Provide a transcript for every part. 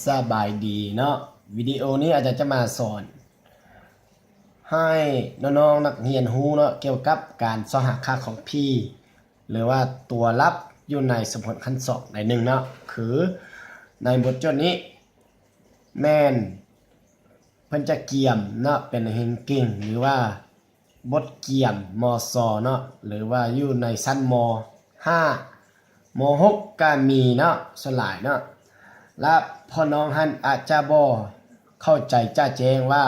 ສະບາຍດີເນາະ, ວິດີໂອນີ້ອາຈານຈະມາສອນໃຫ້ນ້ອງໆນັກຮຽນຮູ້ເນາະ ກ່ຽວກັບການຊອກຫາຄ່າຂອງ P ຫຼືວ່າຕົວລັບຢູ່ໃນສົມຜົນຂັ້ນສອງໃນໜຶ່ງເນາະ. ຄືໃນບົດໂຈດນີ້ແມ່ນເພິ່ນຈະກຽມເນາະ ເປັນເຮງເກັ່ງ ຫຼືວ່າ ບົດກຽມ ມສ ເນາະ ຫຼືວ່າຢູ່ໃນຊັ້ນ ມ ຫ້າ ມ ຫົກ ກະມີເນາະ ສ່ວນຫຼາຍເນາະ. ລະພໍ່ນ້ອງຫັ້ນອາດຈະບໍ່ເຂົ້າໃຈຈະແຈ້ງວ່າ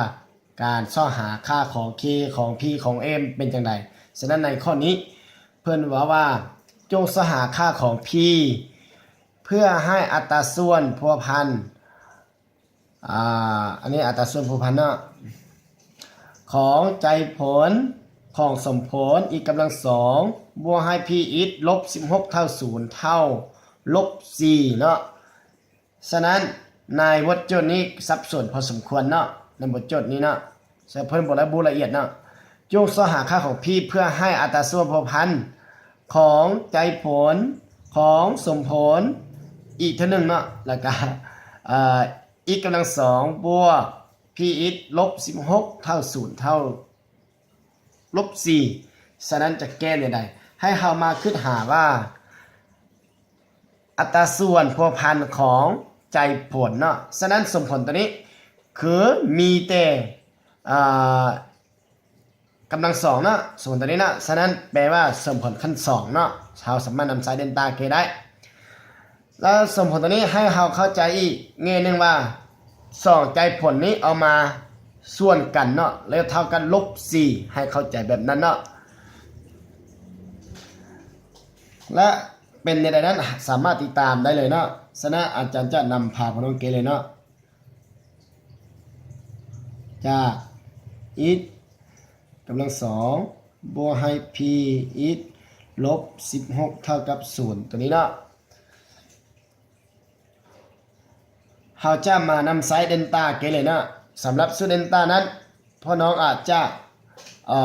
ການຊອກຫາຄ່າຂອງ K ຂອງ P ຂອງ M ເປັນຈັ່ງໃດ. ສະນັ້ນໃນຂໍ້ນີ້ເພິ່ນເວົ້າວ່າ ຈົ່ງຊອກຫາຄ່າຂອງ P ເພື່ອໃຫ້ອັດຕາສ່ວນພົວພັນ ອ່າ ອັນນີ້ອັດຕາສ່ວນພົວພັນເນາະ ຂອງໃຈຜົນຂອງສົມຜົນ x ກຳລັງສອງ ບວກໃຫ້ P x ລົບສິບຫົກ ເທົ່າສູນ ເທົ່າລົບສີ່ເນາະ. ສະນັ້ນໃນບົດໂຈດນີ້ສັບສົນພໍສົມຄວນເນາະ ໃນບົດໂຈດນີ້ເນາະ. ສະເພິ່ນບໍ່ລະບຸລະອຽດເນາະ. ຈົ່ງຊອກຫາຄ່າຂອງ P ເພື່ອໃຫ້ອັດຕາສ່ວນພົວພັນຂອງໃຈຜົນຂອງສົມຜົນອີກເທື່ອໜຶ່ງເນາະ ແລ້ວກະ ເອີ x ກຳລັງສອງ ບວກ P x ລົບສິບຫົກ ເທົ່າສູນ ເທົ່າລົບສີ່. ສະນັ້ນຈະແກ້ແນວໃດ? ໃຫ້ເຮົາມາຄິດຫາວ່າ ອັດຕາສ່ວນພົວພັນຂອງໃຈຜົນເນາະ. ສະນັ້ນສົມຜົນຕົວນີ້ຄືມີແຕ່ ເອີ ກຳລັງສອງເນາະ ສົມຜົນຕົວນີ້ເນາະ. ສະນັ້ນແປວ່າສົມຜົນຂັ້ນສອງເນາະ ເຮົາສາມາດນຳໃຊ້ເດນຕາແກ້ໄດ້. ແລ້ວສົມຜົນຕົວນີ້ໃຫ້ເຮົາເຂົ້າໃຈອີກແງ່ໜຶ່ງວ່າ ສອງໃຈຜົນນີ້ເອົາມາສ່ວນກັນເນາະ ແລ້ວເທົ່າກັນລົບສີ່ ໃຫ້ເຂົ້າໃຈແບບນັ້ນເນາະ. ແລະ ເປັນແນວໃດນັ້ນສາມາດຕິດຕາມໄດ້ເລີຍເນາະ. ສະນັ້ນອາຈານຈະນຳພາພວກນ້ອງເກເລີຍເນາະ ຈາກ x ກຳລັງສອງ ບວກໃຫ້ P x ລົບສິບຫົກ ເທົ່າກັບສູນ ຕົວນີ້ເນາະ. ເຮົາຈະມານຳໃຊ້ເດນຕາເກເລີຍເນາະ. ສຳລັບສູດເດນຕານັ້ນ ພວກນ້ອງອາດຈະ ເອີ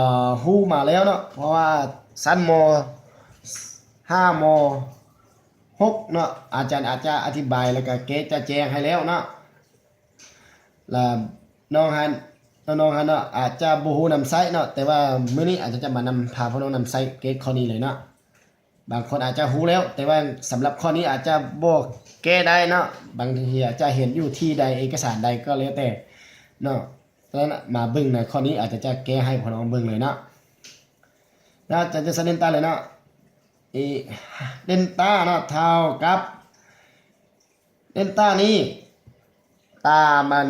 ຮູ້ມາແລ້ວເນາະ ເພາະວ່າຊັ້ນ ມ ຫ້າ ມ ຫົກ ເນາະ ອາຈານອາດຈະອະທິບາຍ ແລ້ວກະເກຈະແຈ້ງໃຫ້ແລ້ວເນາະ. ລະນ້ອງຫັ້ນ ນ້ອງໆຫັ້ນເນາະ ອາດຈະບໍ່ຮູ້ນຳໃຊ້ເນາະ ແຕ່ວ່າມື້ນີ້ອາດຈະມານຳ ພາພວກນ້ອງນຳໃຊ້ເກດຂໍ້ນີ້ເລີຍເນາະ. ບາງຄົນອາດຈະຮູ້ແລ້ວ ແຕ່ວ່າສຳລັບຂໍ້ນີ້ອາດຈະບໍ່ແກ້ໄດ້ເນາະ. ບາງທີອາດຈະເຫັນຢູ່ທີ່ໃດ ເອກະສານໃດກໍແລ້ວແຕ່ເນາະ. ສະນັ້ນມາເບິ່ງໃນຂໍ້ນີ້ ອາດຈະ ຈະແກ້ໃຫ້ພວກນ້ອງເບິ່ງເລີຍເນາະ. ແລ້ວອາຈານຈະໃສ່ເດນຕາເລີຍເນາະ. ເອ ເດນຕາເນາະ ເທົ່າກັບ ເດນຕານີ້ ຕາມອັນ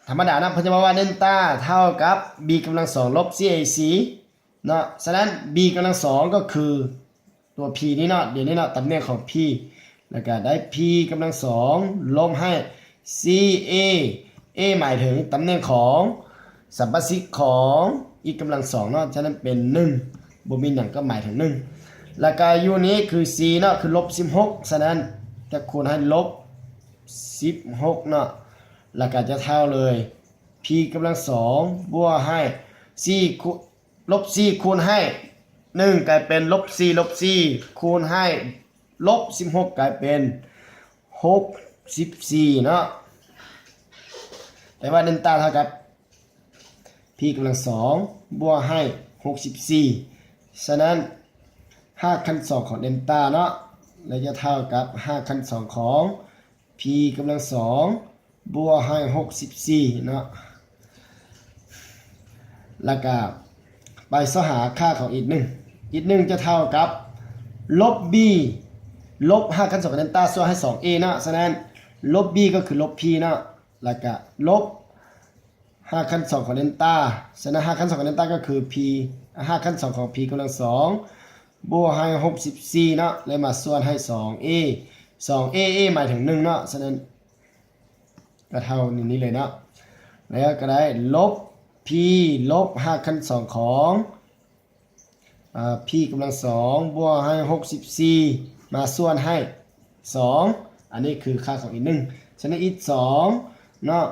ທຳມະດານະ ເພິ່ນຈະບອກວ່າເດນຕາເທົ່າກັບ b ກຳລັງສອງ ລົບສີ່ເອຊີ ເນາະ. ສະນັ້ນ b ກຳລັງສອງ ກໍຄືຕົວ P ນີ້ເນາະ ດຽວນີ້ເນາະ ຕຳແໜ່ງຂອງ P ແລ້ວກະໄດ້ P ກຳລັງສອງ ລົບໃຫ້ສີ່ເອ A ໝາຍເຖິງຕຳແໜ່ງຂອງສຳປະສິດຂອງ x ກຳລັງສອງເນາະ. ສະນັ້ນເປັນໜຶ່ງ ບໍ່ມີຫຍັງກໍໝາຍເຖິງໜຶ່ງ ແລ້ວກະຢູ່ນີ້ຄື c ເນາະ ຄືລົບສິບຫົກ ສະນັ້ນຈະຄູນໃຫ້ລົບສິບຫົກເນາະ ແລ້ວກະຈະເທົ່າເລີຍ p ກຳລັງສອງ ບວກໃຫ້ສີ່ຄູນ ລົບສີ່ຄູນໃຫ້ໜຶ່ງ ກາຍເປັນລົບສີ່ ລົບສີ່ ຄູນໃຫ້ລົບສິບຫົກ ກາຍເປັນຫົກສິບສີ່ເນາະ. ແປວ່າເດນຕາເທົ່າກັບ p ກຳລັງສອງ ບວກໃຫ້ຫົກສິບສີ່ ສະນັ້ນຮາກຂັ້ນສອງຂອງເດນຕາເນາະ ແລ້ວຈະເທົ່າກັບຮາກຂັ້ນສອງຂອງ p ກຳລັງສອງ ບວກໃຫ້ຫົກສິບສີ່ເນາະ ແລ້ວກະໄປຊອກຫາຄ່າຂອງ x ໜຶ່ງ x ໜຶ່ງຈະເທົ່າກັບລົບ b ລົບຮາກຂັ້ນສອງຂອງເດນຕາ ສ່ວນໃຫ້ສອງເອເນາະ. ສະນັ້ນລົບ b ກໍຄືລົບ p ເນາະ ແລ້ວກະລົບຮາກຂັ້ນສອງຂອງເດນຕາ. ສະນັ້ນຮາກຂັ້ນສອງຂອງເດນຕາກໍຄື p ຮາກຂັ້ນສອງຂອງ p ກຳລັງສອງ ບວກໃຫ້ຫົກສິບສີ່ເນາະ ແລ້ວມາສ່ວນໃຫ້ສອງເອ ສອງເອ ເອໝາຍເຖິງໜຶ່ງເນາະ. ສະນັ້ນກໍເທົ່ານີ້ເລີຍເນາະ ແລ້ວກໍໄດ້ລົບ p ລົບຮາກຂັ້ນສອງຂອງ ອາ p ກຳລັງສອງ ບວກໃຫ້ຫົກສິບສີ່ ມາສ່ວນໃຫ້ສອງ ອັນນີ້ຄືຄ່າຂອງ x ໜຶ່ງ. ສະນັ້ນ x ສອງເນາະ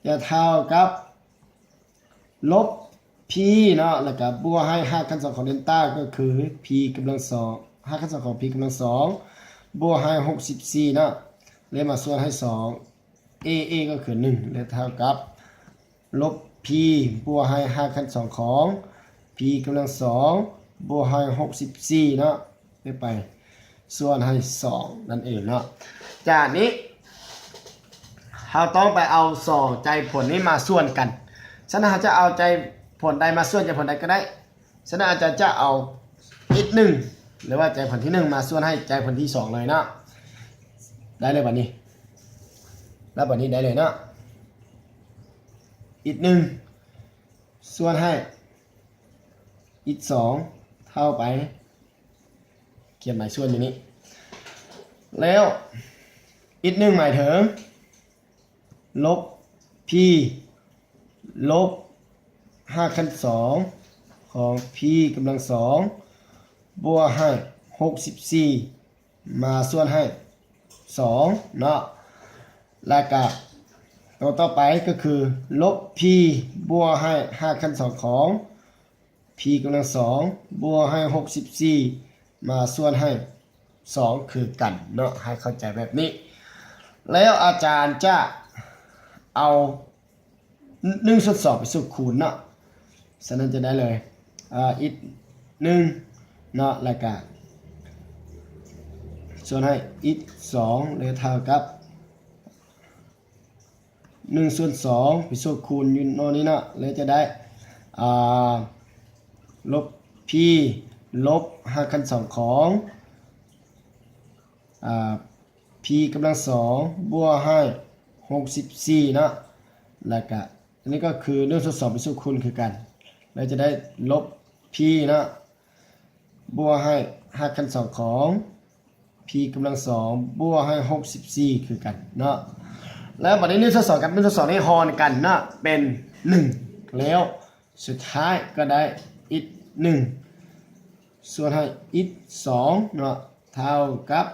ຈະເທົ່າກັບ ລົບ p ເນາະ ແລ້ວກະບວກໃຫ້ຮາກຂັ້ນສອງຂອງເດນຕາ ກໍຄື p ກຳລັງສອງ ຮາກຂັ້ນສອງຂອງ p ກຳລັງສອງ ບວກໃຫ້ຫົກສິບສີ່ເນາະ. ແລ້ວມາສ່ວນໃຫ້ສອງ ເອ ເອ ກໍຄືໜຶ່ງ ແລະເທົ່າກັບລົບ P ບວກໃຫ້ຮາກຂັ້ນສອງຂອງ P ກຳລັງສອງ ບວກໃຫ້ຫົກສິບສີ່ເນາະ ໄປ ສ່ວນໃຫ້ສອງນັ້ນເອງເນາະ. ຈາກນີ້ ເຮົາຕ້ອງໄປເອົາສອງໃຈຜົນນີ້ມາສ່ວນກັນ. ສະນັ້ນ ເຮົາຈະເອົາໃຈຜົນໃດມາສ່ວນໃຈຜົນໃດກໍໄດ້. ສະນັ້ນ ອາຈານຈະເອົາ x ໜຶ່ງ ຫຼືວ່າໃຈຜົນທີໜຶ່ງ ມາສ່ວນໃຫ້ໃຈຜົນທີສອງເລີຍເນາະ. ໄດ້ເລີຍບາດນີ້ ແລ້ວບາດນີ້ໄດ້ເລີຍເນາະ. x ໜຶ່ງ ສ່ວນໃຫ້ x ສອງ ເທົ່າໄປ ຂຽນໝາຍສ່ວນຢູ່ນີ້ ແລ້ວ x ໜຶ່ງ ໝາຍເຖິງ ລົບ P ລົບຮາກຂັ້ນສອງຂອງ P ກຳລັງສອງ ບວກໃຫ້ຫົກສິບສີ່ ມາສ່ວນໃຫ້ສອງເນາະ. ແລ້ວກະຕົວຕໍ່ໄປກໍຄື ລົບ P ບວກໃຫ້ຮາກຂັ້ນສອງຂອງ P ກຳລັງສອງ ບວກໃຫ້ຫົກສິບສີ່ ມາສ່ວນໃຫ້ສອງຄືກັນເນາະ ໃຫ້ເຂົ້າໃຈແບບນີ້. ແລ້ວອາຈານຈະເອົາໜຶ່ງສ່ວນສອງໄປສູດຄູນເນາະ. ສະນັ້ນຈະໄດ້ເລີຍ x ໜຶ່ງເນາະ ແລ້ວກະສ່ວນໃຫ້ x ສອງ ແລະເທົ່າກັບ ໜຶ່ງສ່ວນສອງ ໄປສູດຄູນຢູ່ເນາະນີ້ເນາະ ແລ້ວຈະໄດ້ ອ່າ ລົບ P ລົບຮາກຂັ້ນສອງຂອງ ອ່າ P ກຳລັງສອງ ບວກໃຫ້ຫົກສິບສີ່ເນາະ ແລ້ວກະ ອັນນີ້ກໍຄືໜຶ່ງສ່ວນສອງໄປສູດຄູນຄືກັນ ແລ້ວຈະໄດ້ລົບ P ເນາະ ບວກໃຫ້ຮາກຂັ້ນສອງຂອງ P ກຳລັງສອງ ບວກໃຫ້ຫົກສິບສີ່ຄືກັນເນາະ. ແລ້ວບາດນີ້ໜຶ່ງສ່ວນສອງກັບໜຶ່ງສ່ວນສອງນີ້ຫອນກັນເນາະ ເປັນໜຶ່ງ ແລ້ວສຸດທ້າຍກໍໄດ້ x ໜຶ່ງ ສ່ວນໃຫ້ x ສອງເນາະ ເທົ່າກັບ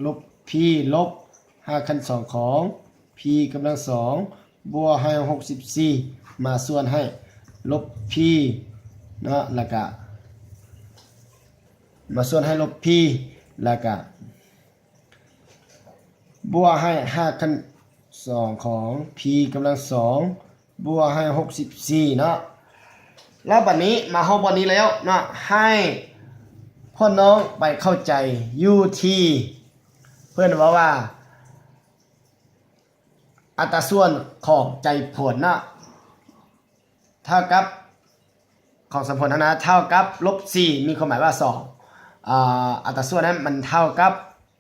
ລົບ P ລົບຮາກຂັ້ນສອງຂອງ P ກຳລັງສອງ ບວກໃຫ້ຫົກສິບສີ່ ມາສ່ວນໃຫ້ລົບ P ເນາະ ແລ້ວກະມາສ່ວນໃຫ້ລົບ P ແລ້ວກະບວກໃຫ້ຮາກຂັ້ນສອງຂອງ P ກຳລັງສອງ ບວກໃຫ້ຫົກສິບສີ່ເນາະ. ແລ້ວບາດນີ້ມາຮອດບ່ອນນີ້ແລ້ວເນາະ ໃຫ້ພວກນ້ອງໄປເຂົ້າໃຈຢູ່ທີ່ເພິ່ນເວົ້າວ່າ ອັດຕາສ່ວນຂອງໃຈຜົນເນາະ ເທົ່າກັບ ຂອງໃຈຜົນຫັ້ນນະ ເທົ່າກັບລົບສີ່ ມີຄວາມໝາຍວ່າສອງ ອາ ອັດຕາສ່ວນນັ້ນມັນເທົ່າກັບ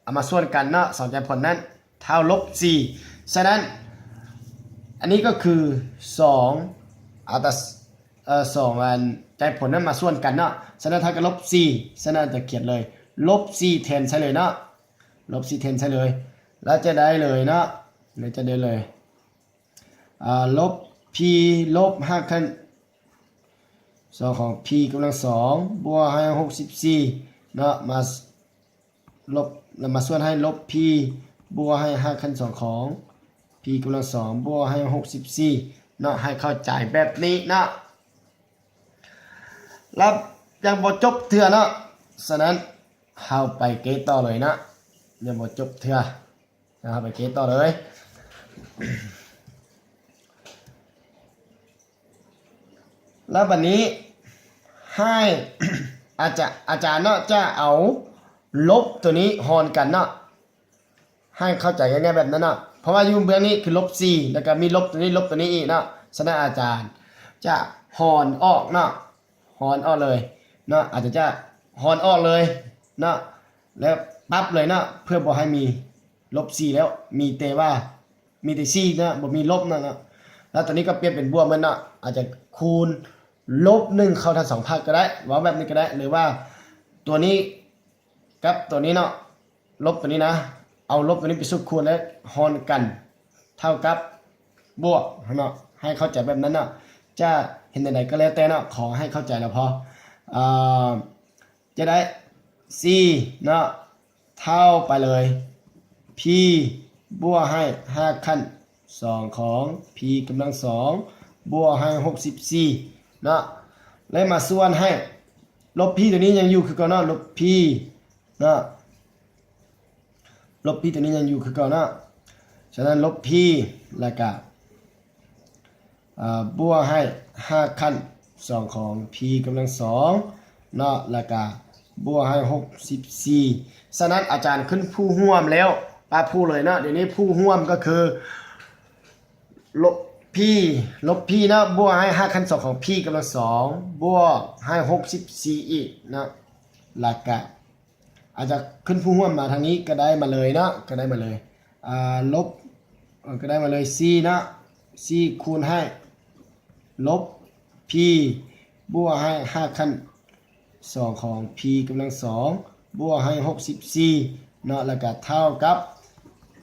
ເອົາມາສ່ວນກັນເນາະ ສອງໃຈຜົນນັ້ນເທົ່າລົບສີ່. ສະນັ້ນ ອັນນີ້ກໍຄືສອງ ອັດຕາ ເອີ ສອງອັນໃຈຜົນນັ້ນມາສ່ວນກັນເນາະ ສະນັ້ນເທົ່າກັບລົບສີ່ ສະນັ້ນຈະຂຽນເລີຍ ລົບສີ່ ແທນໃສ່ເລີຍເນາະ ລົບສີ່ ແທນໃສ່ເລີຍ ແລ້ວຈະໄດ້ເລີຍເນາະ ແລ້ວຈະໄດ້ເລີຍ ອ່າ ລົບ P ລົບຮາກຂັ້ນສອງຂອງ P ກຳລັງສອງ ບວກໃຫ້ຫົກສິບສີ່ເນາະ ມາລົບ ແລ້ວມາສ່ວນໃຫ້ລົບ P ບວກໃຫ້ຮາກຂັ້ນສອງຂອງ P ກຳລັງສອງ ບວກໃຫ້ຫົກສິບສີ່ເນາະ ໃຫ້ເຂົ້າໃຈແບບນີ້ເນາະ. ແລ້ວຍັງບໍ່ຈົບເທື່ອເນາະ ສະນັ້ນເຮົາໄປເກະຕໍ່ເລີຍເນາະ ຍັງບໍ່ຈົບເທື່ອ. ນະ ເຮົາໄປເກະຕໍ່ເລີຍ ແລ້ວບາດນີ້ໃຫ້ອາຈາ ອາຈານເນາະ ຈະເອົາລົບຕົວນີ້ຫອນກັນເນາະ ໃຫ້ເຂົ້າໃຈງ່າຍໆແບບນັ້ນເນາະ ເພາະວ່າຢູ່ເບື້ອງນີ້ຄືລົບສີ່ ແລ້ວກໍມີລົບຕົວນີ້ ລົບຕົວນີ້ອີກເນາະ ສະນັ້ນອາຈານຈະຫອນອອກເນາະ ຫອນອອກເລີຍເນາະ ອາຈານຈະຫອນອອກເລີຍເນາະ ແລ້ວປັບເລີຍເນາະ ເພື່ອບໍ່ໃຫ້ມີ ລົບສີ່ແລ້ວ ມີແຕ່ວ່າ ມີແຕ່ສີ່ເນາະ ບໍ່ມີລົບເນາະ ເນາະ ແລ້ວຕົວນີ້ກໍປ່ຽນເປັນບວກໝົດເນາະ ອາດຈະຄູນລົບໜຶ່ງເຂົ້າທັງສອງພາກກໍໄດ້ ເວົ້າແບບນີ້ກໍໄດ້ ຫຼືວ່າຕົວນີ້ກັບຕົວນີ້ເນາະ ລົບຕົວນີ້ນະ ເອົາລົບຕົວນີ້ໄປສູດຄູນ ແລ້ວຫອນກັນເທົ່າກັບບວກເນາະ ໃຫ້ເຂົ້າໃຈແບບນັ້ນເນາະ ຈະເຮັດແນວໃດກໍແລ້ວແຕ່ເນາະ ຂໍໃຫ້ເຂົ້າໃຈແລ້ວພໍ ອ່າ ຈະໄດ້ສີ່ເນາະ ເທົ່າໄປເລີຍ P ບວກໃຫ້ຮາກຂັ້ນສອງຂອງ P ກຳລັງສອງ ບວກໃຫ້ຫົກສິບສີ່ເນາະ ແລ້ວມາສ່ວນໃຫ້ລົບ P ຕົວນີ້ຍັງຢູ່ຄືເກົ່າເນາະ ລົບ P ເນາະ ລົບ P ຕົວນີ້ຍັງຢູ່ຄືເກົ່າເນາະ ສະນັ້ນລົບ p ແລ້ວກະ ເອີ ບວກໃຫ້ຫ້າຂັ້ນສອງຂອງ p ກຳລັງສອງເນາະ ແລ້ວກະບວກໃຫ້ຫົກສິບສີ່. ສະນັ້ນອາຈານຂຶ້ນຜູ້ຮ່ວມແລ້ວ ປະຜູ້ເລີຍເນາະ. ດຽວນີ້ຜູ້ຮ່ວມກໍຄື ລົບ p ລົບ p ເນາະ ບວກໃຫ້ຫ້າຂັ້ນສອງຂອງ p ກຳລັງສອງ ບວກໃຫ້ຫົກສິບສີ່ອີກເນາະ ແລ້ວກະ ອາດຈະຂຶ້ນຜູ້ຮ່ວມມາທາງນີ້ກໍໄດ້ມາເລີຍເນາະ ກໍໄດ້ມາເລີຍ ອ່າ ລົບ ເອີ ກໍໄດ້ມາເລີຍສີ່ເນາະ ສີ່ຄູນໃຫ້ ລົບ p ບວກໃຫ້ຫ້າຂັ້ນສອງຂອງ p ກຳລັງສອງ ບວກໃຫ້ຫົກສິບສີ່ເນາະ ແລ້ວກໍເທົ່າກັບ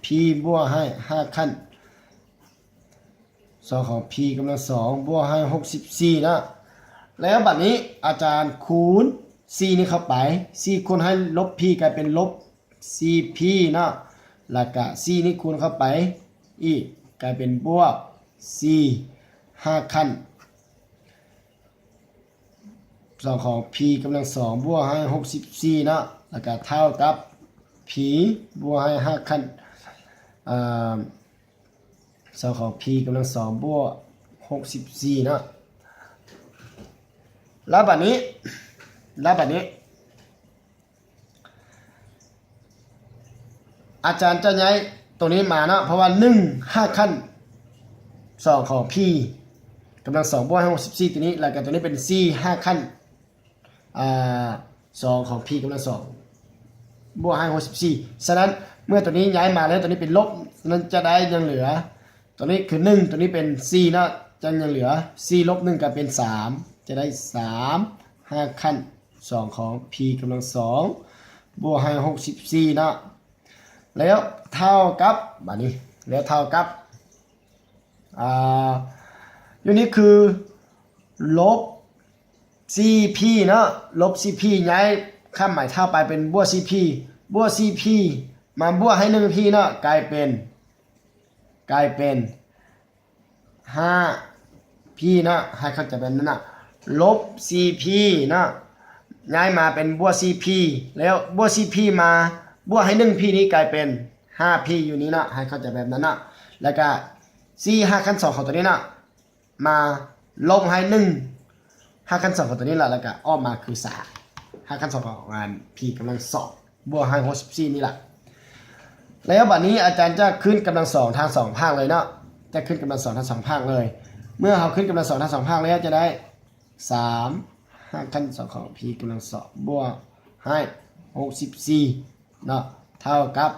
p ບວກໃຫ້ຫ້າຂັ້ນ ສອງຂອງ p ກຳລັງສອງ ບວກໃຫ້ຫົກສິບສີ່ເນາະ. ແລ້ວບັດນີ້ອາຈານຄູນສີ່ນີ້ເຂົ້າໄປ ສີ່ຄູນໃຫ້ລົບ p ກາຍເປັນລົບສີ່ p ເນາະ ແລ້ວກະສີ່ນີ້ຄູນເຂົ້າໄປອີກ ກາຍເປັນບວກສີ່ ຫ້າຂັ້ນ ສອງຂອງ p ກຳລັງສອງ ບວກໃຫ້ຫົກສິບສີ່ເນາະ ແລ້ວກະເທົ່າກັບ p ບວກໃຫ້ຫ້າຂັ້ນ ເອີ ສອງຂອງ p ກຳລັງສອງ ບວກຫົກສິບສີ່ເນາະ. ແລ້ວບັດນີ້ ແລ້ວບັດນີ້ ອາຈານຈະຍ້າຍຕົວນີ້ມາເນາະ ເພາະວ່າໜຶ່ງ ຫ້າຂັ້ນສອງຂອງ p ກຳລັງສອງ ບວກໃຫ້ຫົກສິບສີ່ ຕົວນີ້ ແລ້ວກໍຕົວນີ້ເປັນສີ່ ຫ້າຂັ້ນ ອ່າ ສອງຂອງ p ກຳລັງສອງ ບວກໃຫ້ຫົກສິບສີ່. ສະນັ້ນເມື່ອຕົວນີ້ຍ້າຍມາແລ້ວ ຕົວນີ້ເປັນລົບ ສະນັ້ນຈະໄດ້ຍັງເຫຼືອ ຕົວນີ້ຄືໜຶ່ງ ຕົວນີ້ເປັນສີ່ເນາະ ຈະຍັງເຫຼືອສີ່ລົບໜຶ່ງ ກໍເປັນສາມ ຈະໄດ້ສາມ ຫ້າຂັ້ນສອງຂອງ p ກຳລັງສອງ ບວກໃຫ້ຫົກສິບສີ່ເນາະ ແລ້ວເທົ່າກັບ ບາດນີ້ ແລ້ວເທົ່າກັບ ອ່າ ຢູ່ນີ້ຄືລົບສີ່ p ເນາະ ລົບສີ່ p ຍ້າຍຂ້າມໝາຍເທົ່າໄປເປັນບວກສີ່ p ບວກສີ່ p ມາບວກໃຫ້ໜຶ່ງ p ເນາະ ກາຍເປັນ ກາຍເປັນຫ້າ p ເນາະ ໃຫ້ເຂົ້າໃຈແບບນັ້ນເນາະ ລົບສີ່ p ເນາະ ຍ້າຍມາເປັນບວກສີ່ p ແລ້ວບວກສີ່ p ມາບວກໃຫ້ໜຶ່ງ p ນີ້ກາຍເປັນຫ້າ p ຢູ່ນີ້ເນາະ ໃຫ້ເຂົ້າໃຈແບບນັ້ນເນາະ ແລ້ວກະສີ່ ຫ້າຂັ້ນສອງຂອງຕົວນີ້ເນາະ ມາລົບໃຫ້ໜຶ່ງ ຮາກຂັ້ນສອງຂອງຕົວນີ້ລະ ແລ້ວກະອອກມາຄືສາມ ຮາກຂັ້ນສອງຂອງອັນ p ກຳລັງສອງ ບວກໃຫ້ຫົກສິບສີ່ນີ້ລະ. ແລ້ວບາດນີ້ອາຈານຈະຂຶ້ນກຳລັງສອງທັງສອງພາກເລີຍເນາະ ຈະຂຶ້ນກຳລັງສອງທັງສອງພາກເລີຍ. ເມື່ອເຮົາຂຶ້ນກຳລັງສອງທັງສອງພາກແລ້ວ ຈະໄດ້ສາມ ຮາກຂັ້ນສອງຂອງ p ກຳລັງສອງ ບວກໃຫ້ຫົກສິບສີ່ເນາະ ເທົ່າກັບ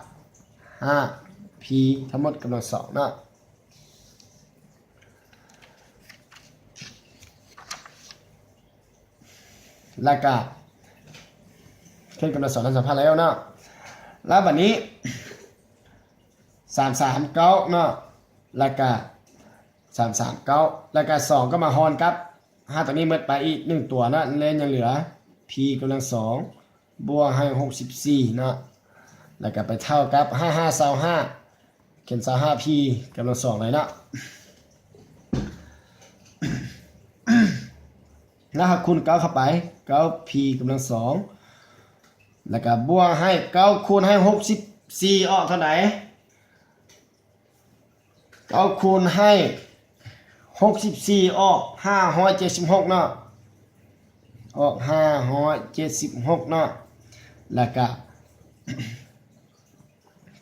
ຫ້າ p ທັງໝົດກຳລັງສອງເນາະ. ແລ້ວກະຂຶ້ນກຳລັງສອງທັງສອງພາກແລ້ວເນາະ. ແລ້ວບາດນີ້ສາມສາມເກົ້າເນາະ ແລ້ວກະສາມສາມເກົ້າ ແລ້ວກະສອງກໍມາຮ່ອນກັບຫ້າຕົວນີ້ໝົດໄປອີກໜຶ່ງຕົວເນາະ ແລ້ວຍັງເຫຼືອ p ກຳລັງສອງ ບວກໃຫ້ຫົກສິບສີ່ເນາະ ແລ້ວກໍໄປເທົ່າກັບຫ້າຫ້າຊາວຫ້າ ຂຽນຊາວຫ້າ p ກຳລັງສອງເລີຍເນາະ ແລ້ວເຮົາຄູນເກົ້າເຂົ້າໄປ ເກົ້າ p ກຳລັງສອງ ແລ້ວກໍບວກໃຫ້ເກົ້າຄູນໃຫ້ຫົກສິບສີ່ອອກເທົ່າໃດ? ເກົ້າຄູນໃຫ້ຫົກສິບສີ່ອອກຫ້າຮ້ອຍເຈັດສິບຫົກເນາະ ອອກຫ້າຮ້ອຍເຈັດສິບຫົກເນາະ ແລ້ວກະ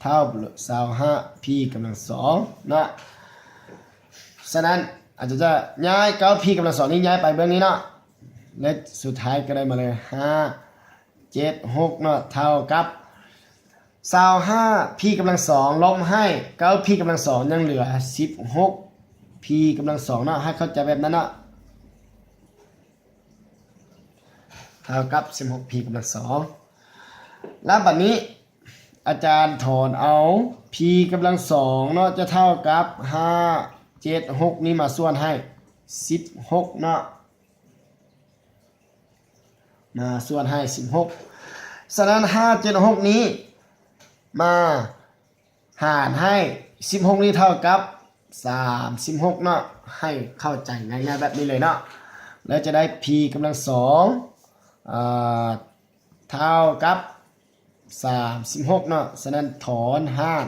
ເທົ່າຊາວຫ້າ p ກຳລັງສອງເນາະ. ສະນັ້ນອາຈານຈະຍ້າຍເກົ້າ p ກຳລັງສອງນີ້ຍ້າຍໄປເບື້ອງນີ້ເນາະ ແລະ ສຸດທ້າຍກໍໄດ້ມາເລີຍຫ້າເຈັດຫົກເນາະ ເທົ່າກັບ ຊາວຫ້າ p ກຳລັງສອງ ລົບໃຫ້ເກົ້າ p ກຳລັງສອງ ຍັງເຫຼືອສິບຫົກ p ກຳລັງສອງເນາະ ໃຫ້ເຂົ້າໃຈແບບນັ້ນເນາະ ເທົ່າກັບສິບຫົກ p ກຳລັງສອງ. ແລ້ວບັດນີ້ອາຈານຖອນເອົາ p ກຳລັງສອງເນາະ ຈະເທົ່າກັບຫ້າເຈັດຫົກນີ້ມາສ່ວນໃຫ້ສິບຫົກເນາະ ມາສ່ວນໃຫ້ສິບຫົກ. ສະນັ້ນຫ້າເຈັດຫົກນີ້ມາຫານໃຫ້ສິບຫົກນີ້ເທົ່າກັບສາມສິບຫົກເນາະ ໃຫ້ເຂົ້າໃຈງ່າຍໆແບບນີ້ເລີຍເນາະ ແລ້ວຈະໄດ້ p ກຳລັງສອງ ເອີ ເທົ່າກັບສາມສິບຫົກເນາະ. ສະນັ້ນຖອນຮາກ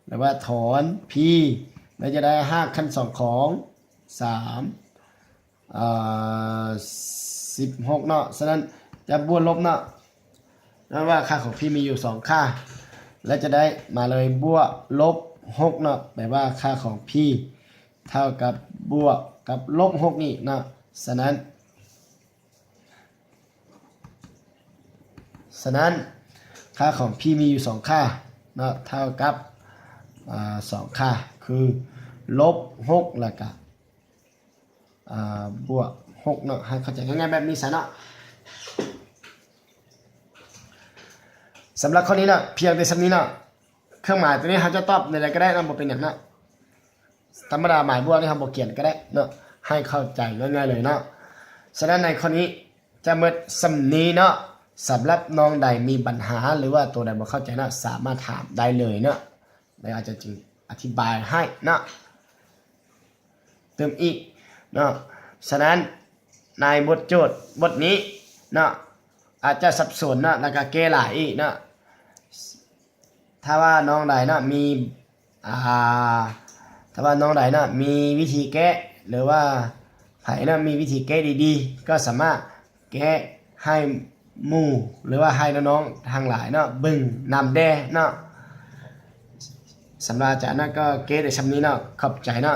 ຫຼືວ່າຖອນ P ແລ້ວຈະໄດ້ຮາກຂັ້ນສອງຂອງ ສາມ ເອີ ສິບຫົກເນາະ. ສະນັ້ນຈະບວກລົບເນາະ ແປວ່າຄ່າຂອງ P ມີຢູ່ສອງຄ່າ ແລ້ວຈະໄດ້ມາເລີຍ ບວກລົບຫົກເນາະ ແປວ່າຄ່າຂອງ P ເທົ່າກັບບວກກັບລົບຫົກນີ້ເນາະ. ສະນັ້ນ ສະນັ້ນ ຄ່າຂອງ P ມີຢູ່ສອງຄ່າເນາະ ເທົ່າກັບ ອາ ສອງຄ່າ ຄືລົບຫົກ ແລ້ວກະ ອາ ບວກຫົກເນາະ. ໃຫ້ເຂົ້າໃຈງ່າຍໆແບບນີ້ຊະເນາະ. ສຳລັບຂໍ້ນີ້ເນາະ ພຽງແຕ່ສ່ຳນີ້ເນາະ. ເຄື່ອງໝາຍຕົວນີ້ເຮົາຈະຕອບແນວໃດກໍໄດ້ເນາະ ບໍ່ເປັນຫຍັງເນາະ. ທຳມະດາໝາຍບວກນີ້ເຮົາບໍ່ຂຽນກໍໄດ້ເນາະ ໃຫ້ເຂົ້າໃຈງ່າຍໆເລີຍເນາະ. ສະນັ້ນໃນຂໍ້ນີ້ຈະໝົດສ່ຳນີ້ເນາະ. ສຳລັບນ້ອງໃດມີບັນຫາ ຫຼືວ່າຕົວໃດບໍ່ເຂົ້າໃຈເນາະ ສາມາດຖາມໄດ້ເລີຍເນາະ ແລ້ວອາຈານຈຶ່ງອະທິບາຍໃຫ້ເນາະ ຕື່ມອີກເນາະ. ສະນັ້ນໃນບົດໂຈດບົດນີ້ເນາະ ອາດຈະສັບສົນເນາະ ແລ້ວກໍແກ້ຫຼາຍອີກເນາະ. ຖ້າວ່ານ້ອງໃດເນາະມີ ອ່າ ຖ້າວ່ານ້ອງໃດເນາະມີວິທີແກ້ ຫຼືວ່າໃຜເນາະມີວິທີແກ້ດີໆ ກໍສາມາດແກ້ໃຫ້ໝູ່ ຫຼືວ່າໃຫ້ນ້ອງໆທັງຫຼາຍເນາະເບິ່ງນຳແດ່ເນາະ. ສຳລັບອາຈານເນາະ ກໍແກ້ໄດ້ສ່ຳນີ້ເນາະ. ຂອບໃຈເນາະ.